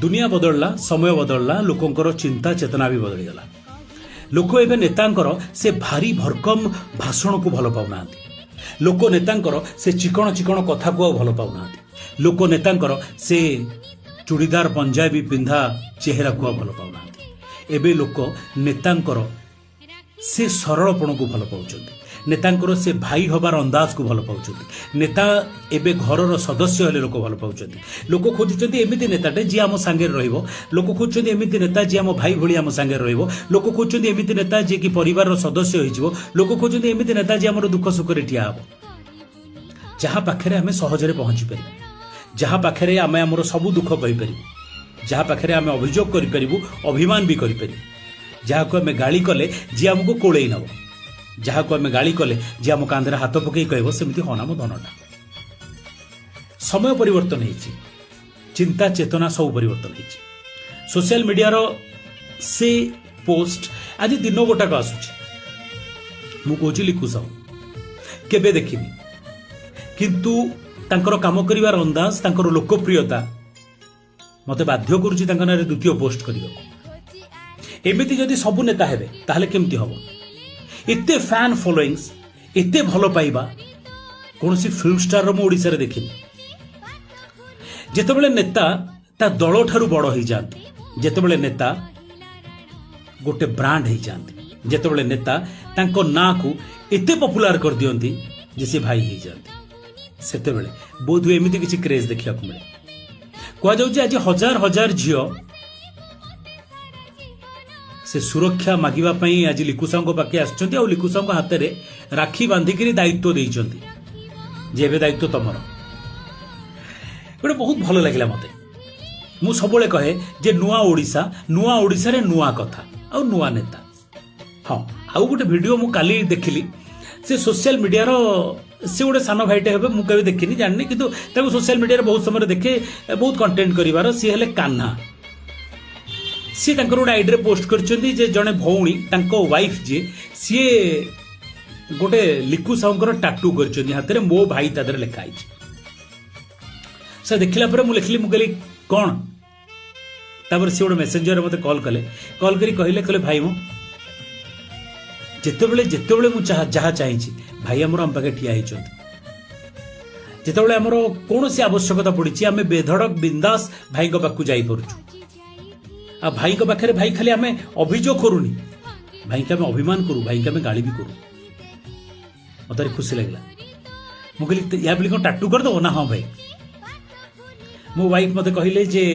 ଦୁନିଆ ବଦଳିଲା, ସମୟ ବଦଳିଲା, ଲୋକଙ୍କର ଚିନ୍ତା ଚେତନା ବି ବଦଳିଗଲା। ଲୋକ ଏବେ ନେତାଙ୍କର ସେ ଭାରି ଭରକମ ଭାଷଣକୁ ଭଲ ପାଉନାହାନ୍ତି। ଲୋକ ନେତାଙ୍କର ସେ ଚିକଣ ଚିକଣ କଥାକୁ ଆଉ ଭଲ ପାଉନାହାନ୍ତି। ଲୋକ ନେତାଙ୍କର ସେ ଚୁଡ଼ିଦାର ପଞ୍ଜାବୀ ପିନ୍ଧା ଚେହେରାକୁ ଆଉ ଭଲ ପାଉନାହାନ୍ତି। ଏବେ ଲୋକ ନେତାଙ୍କର ସେ ସରଳପଣକୁ ଭଲ ପାଉଛନ୍ତି, ନେତାଙ୍କର ସେ ଭାଇ ହବାର ଅନ୍ଦାଜକୁ ଭଲ ପାଉଛନ୍ତି। ନେତା ଏବେ ଘରର ସଦସ୍ୟ ହେଲେ ଲୋକ ଭଲ ପାଉଛନ୍ତି। ଲୋକ ଖୋଜୁଛନ୍ତି ଏମିତି ନେତାଟେ, ଯିଏ ଆମ ସାଙ୍ଗରେ ରହିବ। ଲୋକ ଖୋଜୁଛନ୍ତି ଏମିତି ନେତା, ଯିଏ ଆମ ଭାଇ ଭଳି ଆମ ସାଙ୍ଗରେ ରହିବ। ଲୋକ ଖୋଜୁଛନ୍ତି ଏମିତି ନେତା, ଯିଏକି ପରିବାରର ସଦସ୍ୟ ହେଇଯିବ। ଲୋକ ଖୋଜୁଛନ୍ତି ଏମିତି ନେତା, ଯିଏ ଆମର ଦୁଃଖ ସୁଖରେ ଠିଆ ହେବ, ଯାହା ପାଖରେ ଆମେ ସହଜରେ ପହଞ୍ଚି ପାରିବୁ, ଯାହା ପାଖରେ ଆମେ ଆମର ସବୁ ଦୁଃଖ କହିପାରିବୁ, ଯାହା ପାଖରେ ଆମେ ଅଭିଯୋଗ କରିପାରିବୁ, ଅଭିମାନ ବି କରିପାରିବୁ, ଯାହାକୁ ଆମେ ଗାଳି କଲେ ଯିଏ ଆମକୁ କୋଳେଇ ନେବ, ଯାହାକୁ ଆମେ ଗାଳି କଲେ ଯିଏ ଆମ କାନ୍ଧରେ ହାତ ପକେଇ କହିବ, "ସେମିତି ହନା ମୋ ଧନଟା।" ସମୟ ପରିବର୍ତ୍ତନ ହେଇଛି, ଚିନ୍ତା ଚେତନା ସବୁ ପରିବର୍ତ୍ତନ ହେଇଛି। ସୋସିଆଲ ମିଡିଆର ସେ ପୋଷ୍ଟ ଆଜି ଦିନ ଗୋଟାକ ଆସୁଛି। ମୁଁ କହୁଛି, ଲିକୁ ସାହୁ କେବେ ଦେଖିନି, କିନ୍ତୁ ତାଙ୍କର କାମ କରିବାର ଅନ୍ଦାଜ, ତାଙ୍କର ଲୋକପ୍ରିୟତା ମୋତେ ବାଧ୍ୟ କରୁଛି ତାଙ୍କ ନାଁରେ ଦ୍ୱିତୀୟ ପୋଷ୍ଟ କରିବାକୁ। ଏମିତି ଯଦି ସବୁ ନେତା ହେବେ, ତାହେଲେ କେମିତି ହବ? ଏତେ ଫ୍ୟାନ୍ ଫଲୋଇଙ୍ଗସ୍, ଏତେ ଭଲ ପାଇବା କୌଣସି ଫିଲ୍ମ ଷ୍ଟାରର ମୁଁ ଓଡ଼ିଶାରେ ଦେଖିନି। ଯେତେବେଳେ ନେତା ତା ଦଳଠାରୁ ବଡ଼ ହେଇଯାଆନ୍ତି, ଯେତେବେଳେ ନେତା ଗୋଟେ ବ୍ରାଣ୍ଡ ହେଇଯାଆନ୍ତି, ଯେତେବେଳେ ନେତା ତାଙ୍କ ନାଁକୁ ଏତେ ପପୁଲାର କରିଦିଅନ୍ତି ଯେ ସେ ଭାଇ ହେଇଯାଆନ୍ତି, ସେତେବେଳେ ବୋଧହୁଏ ଏମିତି କିଛି କ୍ରେଜ୍ ଦେଖିବାକୁ ମିଳେ। କୁହାଯାଉଛି, ଆଜି ହଜାର ହଜାର ଝିଅ ସେ ସୁରକ୍ଷା ମାଗିବା ପାଇଁ ଆଜି ଲିକୁ ସାହୁଙ୍କ ପାଖେ ଆସିଛନ୍ତି ଆଉ ଲିକୁ ସାହୁଙ୍କ ହାତରେ ରାକ୍ଷୀ ବାନ୍ଧିକିରି ଦାୟିତ୍ୱ ଦେଇଛନ୍ତି ଯେ ଏବେ ଦାୟିତ୍ୱ ତମର। ଗୋଟେ ବହୁତ ଭଲ ଲାଗିଲା ମତେ। ମୁଁ ସବୁବେଳେ କହେ ଯେ ନୂଆ ଓଡ଼ିଶା, ନୂଆ ଓଡ଼ିଶାରେ ନୂଆ କଥା ଆଉ ନୂଆ ନେତା। ହଁ, ଆଉ ଗୋଟେ ଭିଡିଓ ମୁଁ କାଲି ଦେଖିଲି। ସେ ସୋସିଆଲ ମିଡିଆର ସେ ଗୋଟେ ସାନ ଭାଇଟେ ହେବେ। ମୁଁ କେବେ ଦେଖିନି, ଜାଣିନି, କିନ୍ତୁ ତାକୁ ସୋସିଆଲ ମିଡିଆରେ ବହୁତ ସମୟରେ ଦେଖେ, ବହୁତ କଣ୍ଟେଣ୍ଟ କରିବାର। ସିଏ ହେଲେ କାହ୍ନା। ସିଏ ତାଙ୍କର ଗୋଟେ ଆଇଡିରେ ପୋଷ୍ଟ କରିଛନ୍ତି ଯେ ଜଣେ ଭଉଣୀ, ତାଙ୍କ ୱାଇଫ୍ ଯିଏ, ସିଏ ଗୋଟେ ଲିକୁ ସାହୁଙ୍କର ଟାଟୁ କରିଛନ୍ତି ହାତରେ। "ମୋ ଭାଇ" ତା ଦେହରେ ଲେଖା ହେଇଛି। ସେ ଦେଖିଲା ପରେ ମୁଁ ଲେଖିଲି, ମୁଁ କହିଲି, "କ'ଣ?" ତାପରେ ସିଏ ଗୋଟେ ମେସେଞ୍ଜରରେ ମୋତେ କଲ୍ କଲେ। କଲ୍ କରି କହିଲେ, "ଭାଇ, ମୁଁ ଯେତେବେଳେ ଯେତେବେଳେ ମୁଁ ଯାହା ଚାହିଁଛି, ଭାଇ ଆମର ଆମ ପାଖେ ଠିଆ ହେଇଛନ୍ତି। ଯେତେବେଳେ ଆମର କୌଣସି ଆବଶ୍ୟକତା ପଡ଼ିଛି, ଆମେ ବେଧଡ଼କ ବିନ୍ଦାସ ଭାଇଙ୍କ ପାଖକୁ ଯାଇପାରୁଛୁ। ଆଉ ଭାଇଙ୍କ ପାଖରେ ଭାଇ ଖାଲି ଆମେ ଅଭିଯୋଗ କରୁନି, ଭାଇଙ୍କୁ ଆମେ ଅଭିମାନ କରୁ, ଭାଇଙ୍କୁ ଆମେ ଗାଳି ବି କରୁ।" ମତେ ଭାରି ଖୁସି ଲାଗିଲା। ମୁଁ କହିଲି, "ୟା ବୋଲି କ'ଣ ଟାଟୁ କରିଦେବ?" "ନା, ହଁ ଭାଇ।" ମୋ ୱାଇଫ୍ ମତେ କହିଲେ ଯେ